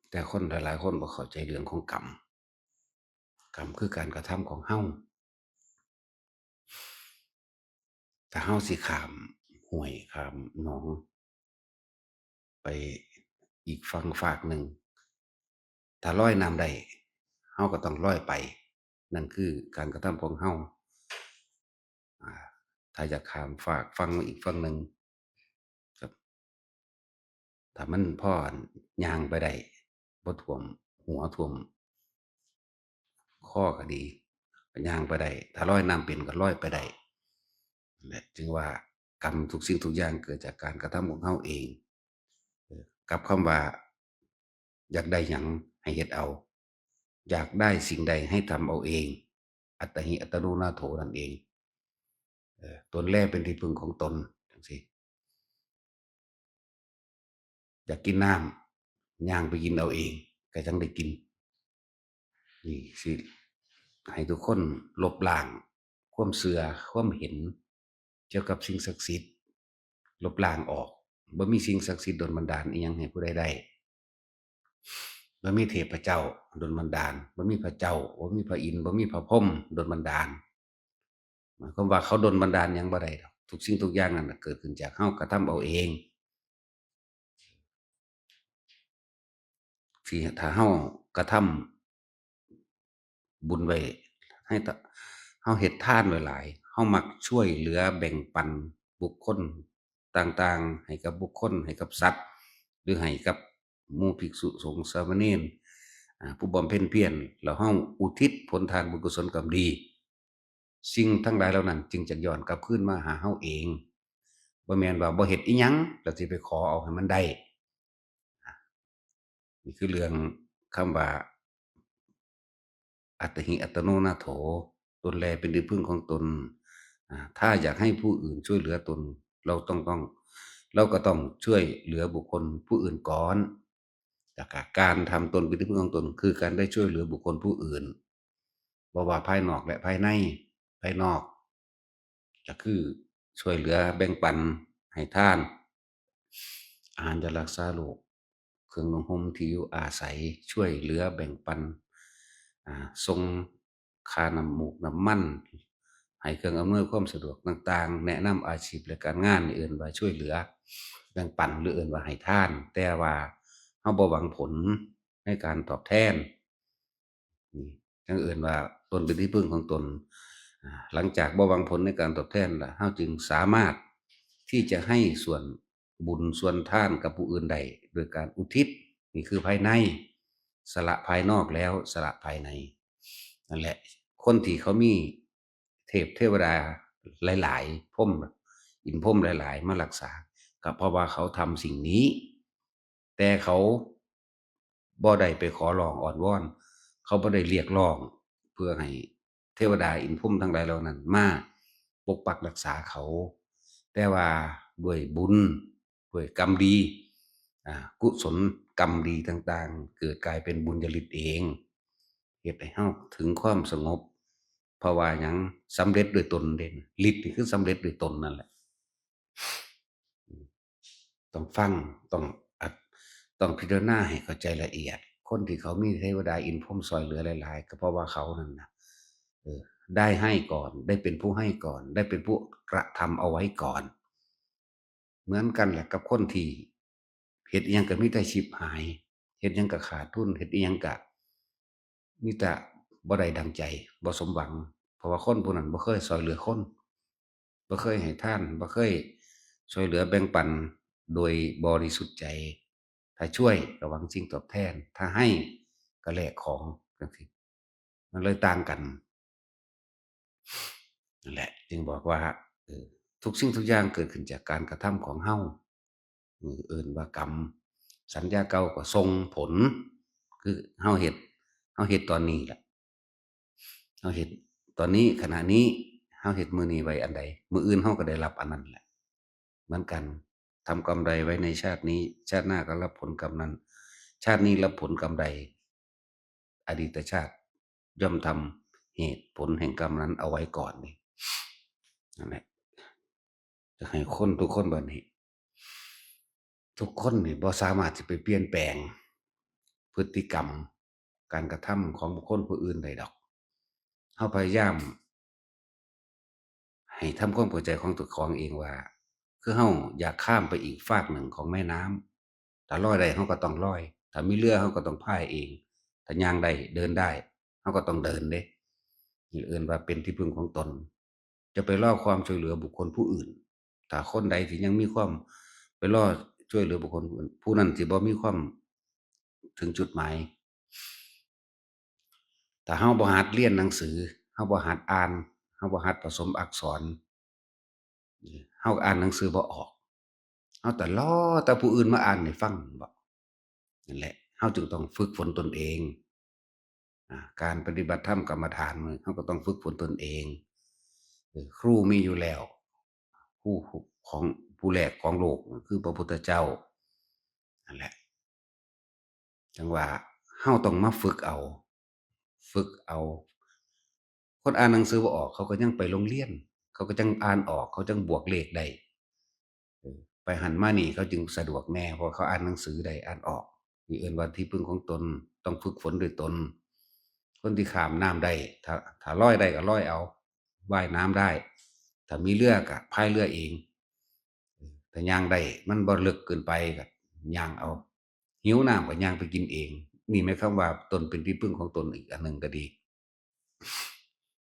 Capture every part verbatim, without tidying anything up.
แต่คนหลายๆคนบ่เข้าใจเรื่องของกรรม กรรมคือการกระทำของเฮา ถ้าเฮาสิข้ามห้วยข้ามหนอง ไปอีกฝั่งฟากหนึ่ง ถ้าลอยน้ำได้ เฮาก็ต้องลอยไป นั่นคือการกระทำของเฮา อ่า ถ้าอยากข้ามฟากฝั่งมาอีกฝั่งหนึ่ง ครับ ถ้ามันพอย่างไปได้ บ่ท่วมหัวท่วมคอก็ดี ก็ย่างไปได้ ถ้าลอยน้ำเป็นก็ลอยไปได้ และจึงว่ากรรมทุกสิ่งทุกอย่างเกิดจากการกระทำของเฮาเอง เอ่อ กับคำว่า อยากได้หยังให้เฮ็ดเอา อยากได้สิ่งใดให้ทำเอาเอง อัตตหิอัตโนนาโถนั่นเอง เอ่อ ตนแลเป็นที่พึ่งของตน จังซี้ อยากกินน้ำ ย่างไปกินเอาเอง ก็จั่งได้กิน นี่สิให้ทุกคนลบล้างความเชื่อ ความเห็นเกี่ยวกับสิ่งศักดิ์สิทธิ์ ลบล้างออก บ่มีสิ่งศักดิ์สิทธิ์ดลบันดาลอิหยังให้ผู้ใดได้ บ่มีเทพเจ้าดลบันดาล บ่มีพระเจ้า บ่มีพระอินทร์ บ่มีพระพรหมดลบันดาล หมายความว่าเขาดลบันดาลหยังบ่ได้ดอก ทุกสิ่งทุกอย่างนั่นน่ะเกิดขึ้นจากเฮากระทำเอาเอง ที่ถ้าเฮากระทำบุญไว้ ให้ตะ เฮาเฮ็ดทานไว้หลาย เฮามักช่วยเหลือแบ่งปันบุคคลต่างๆ ให้กับบุคคล ให้กับสัตว์ หรือให้กับหมู่ภิกษุสงฆ์สามเณร อ่า ผู้บำเพ็ญเพียร แล้วเฮาอุทิศผลทานบุญกุศลกรรมดี สิ่งทั้งหลายเหล่านั้นจึงจะย้อนกลับคืนมาหาเฮาเอง บ่แม่นว่าบ่เฮ็ดอิหยังแล้วสิไปขอเอาให้มันได้ นี่คือเรื่องคำว่า อัตตหิอัตโนนาโถ ตนแลเป็นที่พึ่งของตน อ่า ถ้าอยากให้ผู้อื่นช่วยเหลือตน เราต้อง ต้อง เราก็ต้องช่วยเหลือบุคคลผู้อื่นก่อน แล้วก็การทำตนเป็นที่พึ่งของตน คือการได้ช่วยเหลือบุคคลผู้อื่น บ่ว่าภายนอกและภายใน ภายนอก ก็คือช่วยเหลือแบ่งปันให้ทาน อาหารยารักษาโรค เครื่องนุ่งห่มที่อยู่อาศัย ช่วยเหลือแบ่งปัน อ่า ส่งค่าน้ำมูกน้ำมัน ให้เครื่องอำนวยความสะดวกต่างๆ แนะนำอาชีพและการงาน นี่เอิ้นว่าช่วยเหลือ แบ่งปัน หรือเอิ้นว่าให้ทาน แต่ว่าเฮาบ่หวังผลในการตอบแทน นี่จั่งเอิ้นว่าตนเป็นที่พึ่งของตน อ่า หลังจากบ่หวังผลในการตอบแทนแล้ว เฮาจึงสามารถที่จะให้ส่วนบุญส่วนทานกับผู้อื่นได้ โดยการอุทิศ นี่คือภายใน สละภายนอกแล้ว สละภายใน นั่นแหละ คนที่เขามีเทพเทวดาหลายๆ พรหม อินทร์พรหมหลายๆ มารักษา ก็เพราะว่าเขาทำสิ่งนี้ แต่เขาบ่ได้ไปขอร้องอ้อนวอน เขาบ่ได้เรียกร้องเพื่อให้เทวดาอินทร์พรหมทั้งหลายเหล่านั้นมาปกปักรักษาเขา แต่ว่าด้วยบุญ ด้วยกรรมดี อ่า กุศลกรรมดีต่างๆ เกิดกลายเป็นบุญญาฤทธิ์เอง เฮ็ดให้เฮาถึงความสงบ เพราะว่าหยัง สำเร็จด้วยตนเด้ ฤทธิ์นี่คือสำเร็จด้วยตนนั่นแหละ ต้องฟัง ต้องอัด ต้องพิจารณาให้เข้าใจละเอียด คนที่เขามีเทวดาอินทร์พรหมช่วยเหลือหลายๆ ก็เพราะว่าเขานั่นน่ะ เออ ได้ให้ก่อน ได้เป็นผู้ให้ก่อน ได้เป็นผู้กระทำเอาไว้ก่อน เหมือนกันแหละกับคนที่เฮ็ดอิหยังก็มีแต่ฉิบหาย เฮ็ดหยังก็ขาดทุน เฮ็ดอิหยังก็มีแต่บ่ได้ดังใจ บ่สมหวัง เพราะว่าคนผู้นั้นบ่เคยช่วยเหลือคน บ่เคยให้ทาน บ่เคยช่วยเหลือแบ่งปันโดยบริสุทธิ์ใจ ถ้าช่วยก็หวังสิ่งตอบแทน ถ้าให้ก็แลกของ จั่งซี้ มันเลยต่างกัน นั่นแหละ จึงบอกว่า เออ ทุกสิ่งทุกอย่างเกิดขึ้นจากการกระทำของเฮา เออ เอิ้นว่ากรรม สัญญาเก่าก็ส่งผล คือเฮาเฮ็ด เฮาเฮ็ดตอนนี้แหละ เฮาเฮ็ดตอนนี้ ขณะนี้ เฮาเฮ็ดมื้อนี้ไว้อันใด มื้ออื่นเฮาก็ได้รับอันนั้นแหละ เหมือนกัน ทำกรรมใดไว้ในชาตินี้ ชาติหน้าก็รับผลกรรมนั้น ชาตินี้รับผลกรรมใด อดีตชาติย่อมทำเหตุผลแห่งกรรมนั้นเอาไว้ก่อนนี่ นั่นแหละ จะให้คนทุกคนบัดนี้ ทุกคนนี่บ่สามารถสิไปเปลี่ยนแปลง พฤติกรรม การกระทำของบุคคลผู้อื่นได้ดอก เฮาพยายาม ให้ทำความเข้าใจของเจ้าของเองว่า คือเฮาอยากข้ามไปอีกฟากหนึ่งของแม่น้ำ ถ้าลอยได้เฮาก็ต้องลอย ถ้ามีเรือเฮาก็ต้องพายเอง ถ้าย่างได้เดินได้ เฮาก็ต้องเดินเด้ นี่เอิ้นว่าเป็นที่พึ่งของตน จะไปรอความช่วยเหลือบุคคลผู้อื่น ถ้าคนใดที่ยังมีความไปรอช่วยเหลือบุคคลผู้อื่น ผู้นั้นสิบ่มีความถึงจุดหมาย ถ้าเฮาบ่หัดเรียนหนังสือ เฮาบ่หัดอ่าน เฮาบ่หัดผสมอักษร เฮาอ่านหนังสือบ่ออก เฮาแต่รอแต่ผู้อื่นมาอ่านให้ฟังบ่ นั่นแหละ เฮาจึงต้องฝึกฝนตนเอง อ่า การปฏิบัติธรรมกรรมฐานนี่ เฮาก็ต้องฝึกฝนตนเอง เออ ครูมีอยู่แล้ว ครูของผู้แรกของโลกคือพระพุทธเจ้า นั่นแหละ จังว่าเฮาต้องมาฝึกเอา ฝึกเอา คนอ่านหนังสือบ่ออก เขาก็ยังไปโรงเรียน เขาก็จังอ่านออก เขาจังบวกเลขได้ เออ ไปหั้นมานี่เขาจึงสะดวกแน่ เพราะเขาอ่านหนังสือได้ อ่านออก นี่เอิ้นว่าที่พึ่งของตน ต้องฝึกฝนด้วยตน คนที่ข้ามน้ำได้ ถ้า ถ้าลอยได้ก็ลอยเอา ว่ายน้ำได้ ถ้ามีเรือก็พายเรือเอง เออ ถ้าย่างได้ มันบ่เลิกเกินไปก็ย่างเอา หิวน้ำก็ย่างไปกินเอง นี่หมายความว่าตนเป็นที่พึ่งของตนอีกอันหนึ่งก็ดี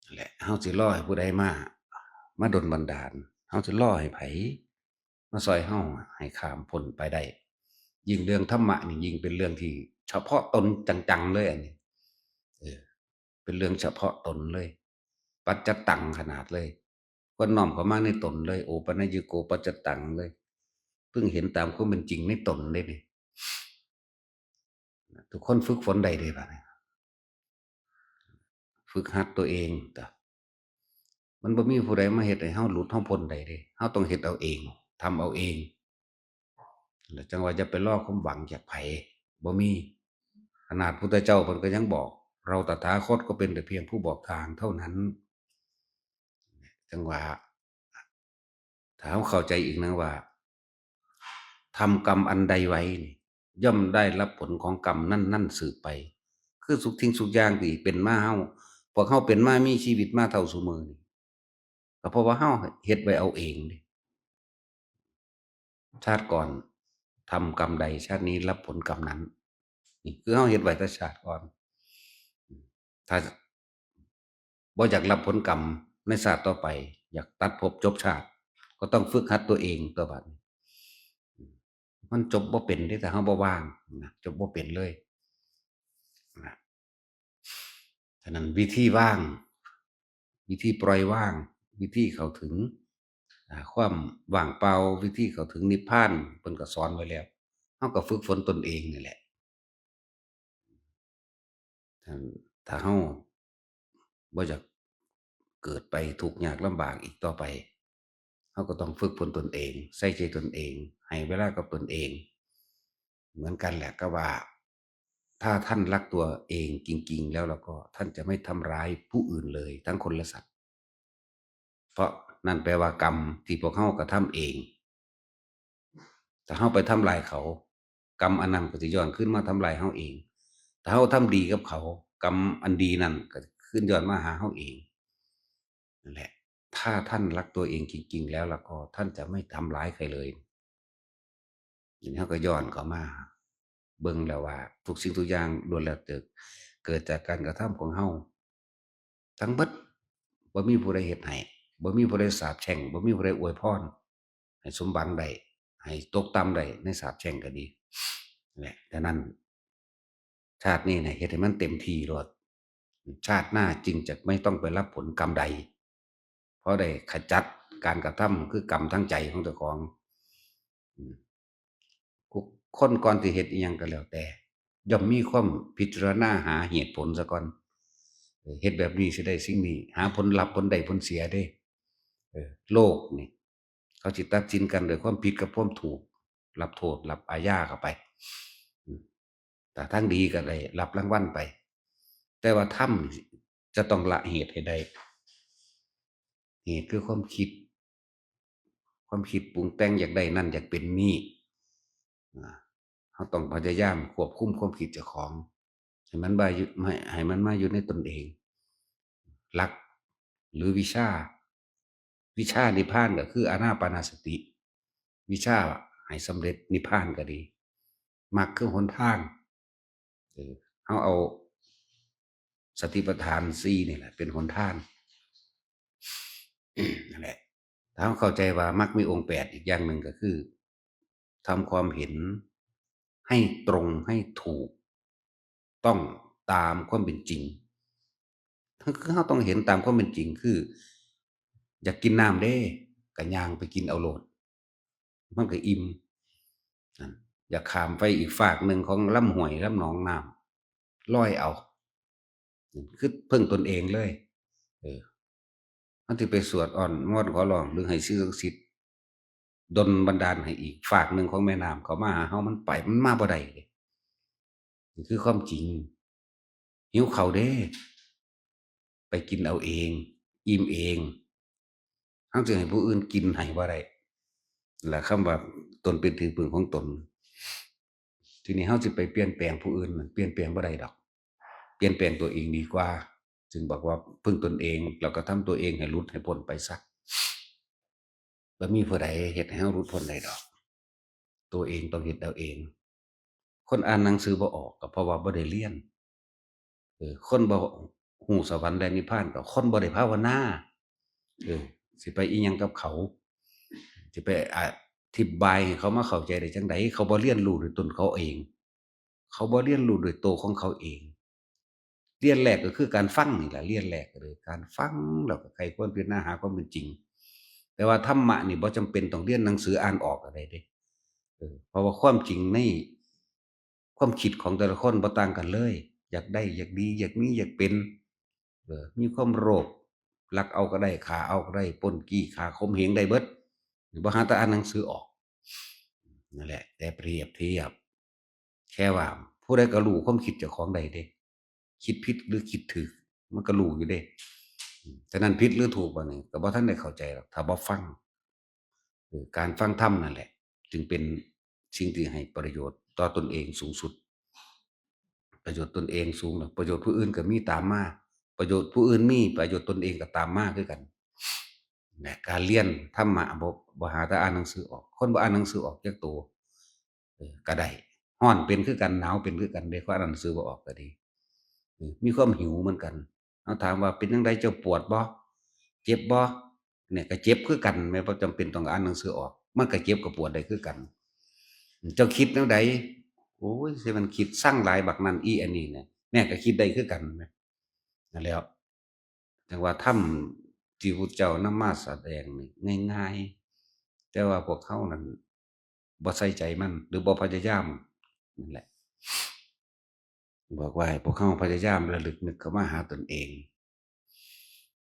นั่นแหละ เฮาสิรอให้ผู้ใดมา มาดลบันดาล เฮาสิรอให้ไผมาซอยเฮาให้ข้ามพ้นไปได้ ยิ่งเรื่องธรรมะนี่ยิ่งเป็นเรื่องที่เฉพาะตนจังๆเลยอันนี้ เออ เป็นเรื่องเฉพาะตนเลย ปัจจตังขนาดเลย ควรน้อมเข้ามาในตนเลย โอปัญญิโกปัจจตังเลย เพิ่งเห็นตามความเป็นจริงในตนเลยนี่ ทุกคนฝึกฝนได้เด้บัดนี้ ฝึกหัดตัวเองจ้ะ มันบ่มีผู้ใดมาเฮ็ดให้เฮาหลุดเฮาพ้นได้เด้ เฮาต้องเฮ็ดเอาเอง ทำเอาเอง แล้วจังว่าอย่าไปรอความหวังจากไผ บ่มี ขนาดพุทธเจ้าเพิ่นก็ยังบอก เราตถาคตก็เป็นแต่เพียงผู้บอกทางเท่านั้น จังว่า ถ้าเฮาเข้าใจอีกนะว่า ทำกรรมอันใดไว้นี่ ย่อมได้รับผลของกรรมนั้นๆสืบไป คือทุกสิ่งทุกอย่างที่เป็นมาเฮา พวกเฮาเป็นมามีชีวิตมาเท่าซุมื้อนี่ ก็เพราะว่าเฮาเฮ็ดไว้เอาเองเด้ ชาติก่อนทำกรรมใด ชาตินี้รับผลกรรมนั้น นี่คือเฮาเฮ็ดไว้แต่ชาติก่อน ถ้าบ่อยากรับผลกรรมในชาติต่อไป อยากตัดภพจบชาติ ก็ต้องฝึกหัดตัวเองตัวบัดนี้ มันจบบ่เป็นเด้ ถ้าเฮาบ่วางนะ จบบ่เป็นเลยนะ ฉะนั้นวิธีวาง วิธีปล่อยวาง วิธีเข้าถึง อ่า ความว่างเปล่า วิธีเข้าถึงนิพพาน เพิ่นก็สอนไว้แล้ว เฮาก็ฝึกฝนตนเองนี่แหละ ถ้า ถ้าเฮาบ่อยากเกิดไปทุกข์ยากลำบากอีกต่อไป เฮาก็ต้องฝึกฝนตนเอง ใส่ใจตนเอง ให้เวลากับตนเอง เหมือนกันแหละกับว่า ถ้าท่านรักตัวเองจริงๆแล้ว แล้วก็ท่านจะไม่ทำร้ายผู้อื่นเลย ทั้งคนและสัตว์ เพราะนั่นแปลว่ากรรมที่พวกเฮากระทำเอง ถ้าเฮาไปทำลายเขา กรรมอันนั้นก็สิย้อนคืนมาทำลายเฮาเอง ถ้าเฮาทำดีกับเขา กรรมอันดีนั่นก็คืนย้อนมาหาเฮาเอง นั่นแหละ ถ้าท่านรักตัวเองจริงๆแล้ว แล้วก็ท่านจะไม่ทำร้ายใครเลย นี่เฮาก็ย้อนเข้ามาเบิ่งแล้วว่า ทุกสิ่งทุกอย่างล้วนแล้วแต่เกิดจากการกระทำของเฮาทั้งเบิด บ่มีผู้ใดเฮ็ดให้ บ่มีผู้ใดสาปแช่ง บ่มีผู้ใดอวยพรให้สมหวังได้ ให้ตกต่ำได้ในสาปแช่งก็ดี แหละ ฉะนั้น ชาตินี้เนี่ยเฮ็ดให้มันเต็มที่โลด ชาติหน้าจึงจะไม่ต้องไปรับผลกรรมใด เพราะได้ขจัดการกระทำคือกรรมทางใจของเจ้าของ อืม ทุกคนก่อนสิเฮ็ดอิหยังก็แล้วแต่ ย่อมมีความพิจารณาหาเหตุผลซะก่อน เออ เฮ็ดแบบนี้สิได้สิ่งนี้ หาผลลัพธ์ผลได้ผลเสียเด้ เออ โลกนี่ เขาสิตัดสินกันด้วยความผิดกับความถูก รับโทษ รับอาญาเข้าไป อืม แต่ทางดีก็ได้รับรางวัลไป แต่ว่าธรรมนี่จะต้องละเหตุให้ได้ เหตุคือความคิด ความคิดปรุงแต่งอยากได้นั่นอยากเป็นนี่ อ่า เฮาต้องพยายามควบคุมความคิดเจ้าของ ให้มันมาอยู่ ให้ ให้มันมาอยู่ในตนเอง หลัก หรือวิชา วิชานิพพานก็คืออานาปานสติ วิชาให้สำเร็จนิพพานก็ดี มรรคคือหนทาง เออ เฮาเอาสติปัฏฐานสี่นี่แหละเป็นหนทาง นั่นแหละ ถ้าเฮาเข้าใจว่ามรรคมีองค์แปด อีกอย่างหนึ่งก็คือทำความเห็นให้ตรงให้ถูกต้องตามความเป็นจริง คือเฮาต้องเห็นตามความเป็นจริง คือ อยากกินน้ำเด้ ก็ย่างไปกินเอาโลด มันก็อิ่ม นั่น อยากข้ามไปอีกฟากหนึ่งของลำห้วยลำหนองน้ำ ลอยเอา คือเพิ่งตนเองเลย เออ มันสิไปสวดอ้อนวอนขอร้อง หรือให้สิ่งศักดิ์สิทธิ์ดลบันดาลให้อีกฟากหนึ่งของแม่น้ำเข้ามาหาเฮา มันไป มันมาบ่ได้เด้ นี่คือความจริง หิวข้าวเด้ ไปกินเอาเอง อิ่มเอง เฮาสิให้ผู้อื่นกินให้บ่ได้ และคำว่าตนเป็นที่พึ่งของตน ทีนี้เฮาสิไปเปลี่ยนแปลงผู้อื่น เปลี่ยนแปลงบ่ได้ดอก เปลี่ยนแปลงตัวเองดีกว่า จึงบอกว่าพึ่งตนเอง แล้วก็ทำตัวเองให้หลุดให้พ้นไปซะ บ่มีผู้ใดเฮ็ดให้เฮาหลุดพ้นได้ดอก ตัวเองต้องเฮ็ดเอาเอง คนอ่านหนังสือบ่ออกก็เพราะว่าบ่ได้เรียน เออ คนบ่ฮู้สวรรค์และนิพพานก็คนบ่ได้ภาวนา เออ สิไปอีหยังกับเขา สิไปอธิบายให้เขามาเข้าใจได้จั่งใด เขาบ่เรียนรู้ด้วยตนเขาเอง เขาบ่เรียนรู้ด้วยตัวของเขาเอง เรียนแรกก็คือการฟังนี่แหละ เรียนแรกก็เลยการฟัง แล้วก็ใคร่ครวญพิจารณาหาความเป็นจริง แต่ว่าธรรมะนี่บ่จำเป็นต้องเรียนหนังสืออ่านออกก็ได้เด้ เออ เพราะว่าความจริงในความคิดของแต่ละคนบ่ต่างกันเลย อยากได้ อยากดี อยากมี อยากเป็น เออ มีความโลภ ลักเอาก็ได้ ฆ่าเอาก็ได้ ปล้นจี้ฆ่าข่มเหงได้เบิด บ่หาแต่อ่านหนังสือออก นั่นแหละ แต่เปรียบเทียบ แค่ว่าผู้ใดก็รู้ความคิดเจ้าของได้เด้ คิดผิดหรือคิดถูก มันก็รู้อยู่เด้ อืม ฉะนั้นผิดหรือถูกบัดนี้ก็บ่ทันได้เข้าใจหรอก ถ้าบ่ฟัง เออ การฟังธรรมนั่นแหละ จึงเป็นสิ่งที่ให้ประโยชน์ต่อตนเองสูงสุด ประโยชน์ตนเองสูงแล้ว ประโยชน์ผู้อื่นก็มีตามมา ประโยชน์ผู้อื่นมี ประโยชน์ตนเองก็ตามมาคือกัน และการเรียนธรรมะบ่ บ่หาแต่อ่านหนังสือออก คนบ่อ่านหนังสือออกจักตัว เออ ก็ได้ ร้อนเป็นคือกัน หนาวเป็นคือกันเด้ คนอ่านหนังสือบ่ออกก็ดี เออ มีความหิวเหมือนกัน เฮาถามว่า เป็นจั่งใดเจ้าปวดบ่ เจ็บบ่ เนี่ยก็เจ็บคือกัน แม่นบ่จำเป็นต้องอ่านหนังสือออก มันก็เจ็บก็ปวดได้คือกัน เจ้าคิดแนวใด โอ้ย สิมันคิดซังหลายบักนั่นอีอันนี้เนี่ย แม่ก็คิดได้คือกันแม่น นั่นแหล้ว จั่งว่าธรรมที่พุทธเจ้านำมาแสดงนี่ง่ายๆ แต่ว่าพวกเฮานั่นบ่ใส่ใจมัน หรือบ่พยายาม นั่นแหละ บอกว่าให้พวกเฮาพยายามระลึกนึกเข้ามาหาตนเอง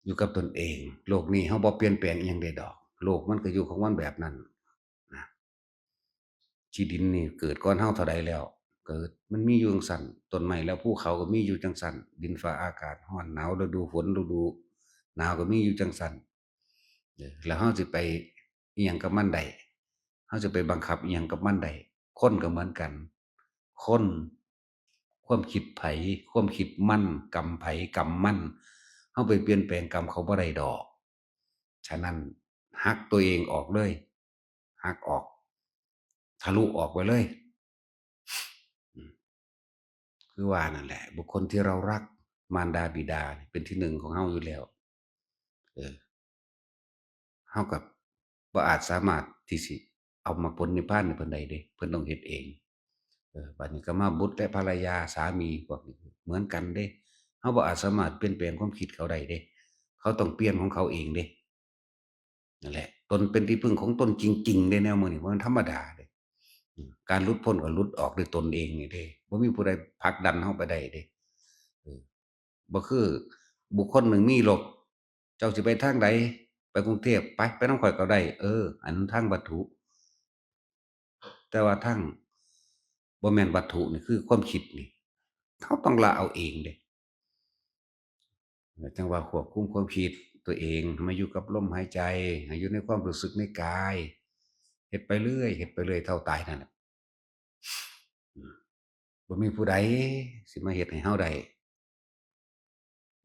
อยู่กับตนเอง โลกนี้เฮาบ่เปลี่ยนแปลงอิหยังได้ดอก โลกมันก็อยู่ของมันแบบนั้นนะ ขี้ดินนี่เกิดก่อนเฮาเท่าใดแล้ว เกิด มันมีอยู่จั่งซั้น ต้นไม้และภูเขาก็มีอยู่จั่งซั้น ดินฟ้าอากาศ ร้อนหนาว ฤดูฝน ฤดูหนาวก็มีอยู่จั่งซั้น เออ แล้วเฮาสิไปอิหยังกับมันได้ เฮาสิไปบังคับอิหยังกับมันได้ คนก็เหมือนกัน คน ความคิดไผ ความคิดมัน กรรมไผ กรรมมัน เฮาไปเปลี่ยนแปลงกรรมเขาบ่ได้ดอก ฉะนั้นหักตัวเองออกเลย หักออก ทะลุออกไปเลย อืม คือว่านั่นแหละ บุคคลที่เรารัก มารดาบิดานี่เป็นที่หนึ่งของเฮาอยู่แล้ว เออ เฮาก็บ่อาจสามารถที่สิเอามรรคผลนิพพานให้เพิ่นได้เด้ เพิ่นต้องเฮ็ดเอง เออ บัดนี้ก็มาบุตรและภรรยา สามี พวกนี้เหมือนกันเด้ เฮาบ่อาจสามารถเปลี่ยนแปลงความคิดเขาได้เด้ เขาต้องเปลี่ยนของเขาเองเด้ นั่นแหละ ตนเป็นที่พึ่งของตนจริงๆเด้ แนวมื้อนี้บ่แม่นธรรมดาเด้ อืม การหลุดพ้นก็หลุดออกด้วยตนเองนี่เด้ บ่มีผู้ใดผลักดันเฮาไปได้เด้ เออ บ่คือบุคคลหนึ่งมีรถ เจ้าสิไปทางใด ไปกรุงเทพฯ ไป ไปนำข้อยก็ได้ เออ อันนั้นทางวัตถุ แต่ว่าทางบ่แม่นวัตถุนี่คือความคิดนี่ เฮาต้องละเอาเองเด้ จั่งว่าควบคุมความคิดตัวเอง ให้มาอยู่กับลมหายใจ ให้อยู่ในความรู้สึกในกาย เฮ็ดไปเรื่อย เฮ็ดไปเรื่อย เท่าตายนั่นแหละ บ่มีผู้ใดสิมาเฮ็ดให้เฮาได้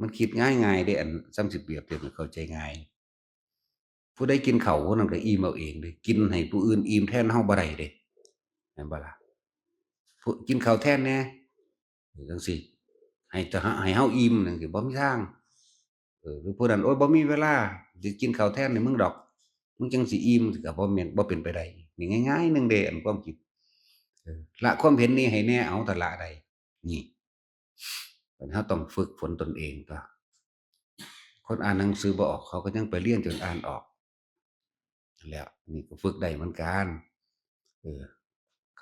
มันคิดง่ายๆเด้ อันส่ำสิเปรียบเทียบให้เข้าใจง่าย ผู้ใดกินข้าวผู้นั้นก็อิ่มเอาเองเด้ กินให้ผู้อื่นอิ่มแทนเฮาบ่ได้เด้ แม่นบ่ล่ะ ผู้กินข้าวแทนแหน่ จั่งซี้ ให้แต่เฮา ให้เฮาอิ่มจั่งซี้ บ่มีทาง เออ หรือผู้นั้น โอ้ย บ่มีเวลา สิกินข้าวแทนให้มึงดอก มึงจั่งสิอิ่ม ก็บ่แม่น บ่เป็นไปได้ นี่ง่ายๆหนึ่งเด้ อันความคิด เออ ละความเห็นนี้ให้แหน่ เอา ถ้าละได้ นี่ เฮาต้องฝึกฝนตนเองตั๊ว คนอ่านหนังสือบ่ออก เขาก็ยังไปเรียนจนอ่านออก นั่นแหละ นี่ก็ฝึกได้เหมือนกัน เออ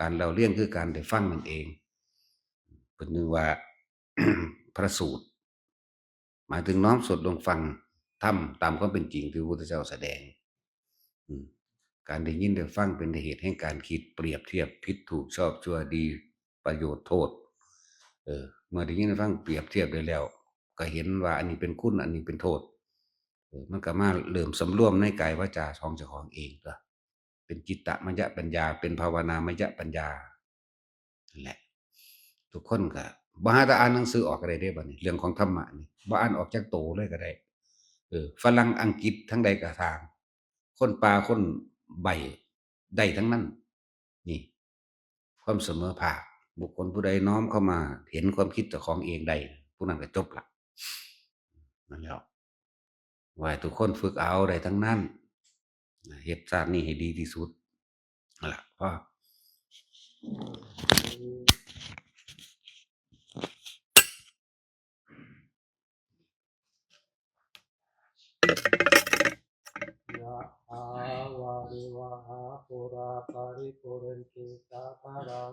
การเล่าเรียนคือการได้ฟังนั่นเอง เพิ่นนึกว่า พระสูตร หมายถึงน้อมสวดลงฟังธรรมตามความเป็นจริงที่พระพุทธเจ้าแสดง อืม การได้ยินได้ฟังเป็นเหตุแห่งการคิด เปรียบเทียบผิดถูกชอบชั่วดี ประโยชน์โทษ เออ เมื่อได้ยินได้ฟังเปรียบเทียบได้แล้ว ก็เห็นว่าอันนี้เป็นคุณ อันนี้เป็นโทษ เออ มันก็มาเริ่มสำรวมในกายวาจาของเจ้าของเองตั๊ว เป็นจิตตมยปัญญา เป็นภาวนามยปัญญา นั่นแหละ ทุกคนก็บ่หาแต่อ่านหนังสือออกก็ได้เด้บัดนี้ เรื่องของธรรมะนี่ บ่อ่านออกจักโตเลยก็ได้ เออ ฝรั่งอังกฤษทั้งใดก็ตาม คนป่าคนใบ้ได้ทั้งนั้น นี่ ความเสมอภาค บุคคลผู้ใดน้อมเข้ามาเห็นความคิดเจ้าของเองได้ ผู้นั้นก็จบละ นั่นแหละ ว่าให้ทุกคนฝึกเอาได้ทั้งนั้น เฮ็ดชาตินี้ให้ดีที่สุด นั่นล่ะ พอ ยะถาวาริวหาปูราปริปูเรนติสาคารัง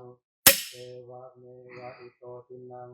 เอวะเมวะอิโตทินัง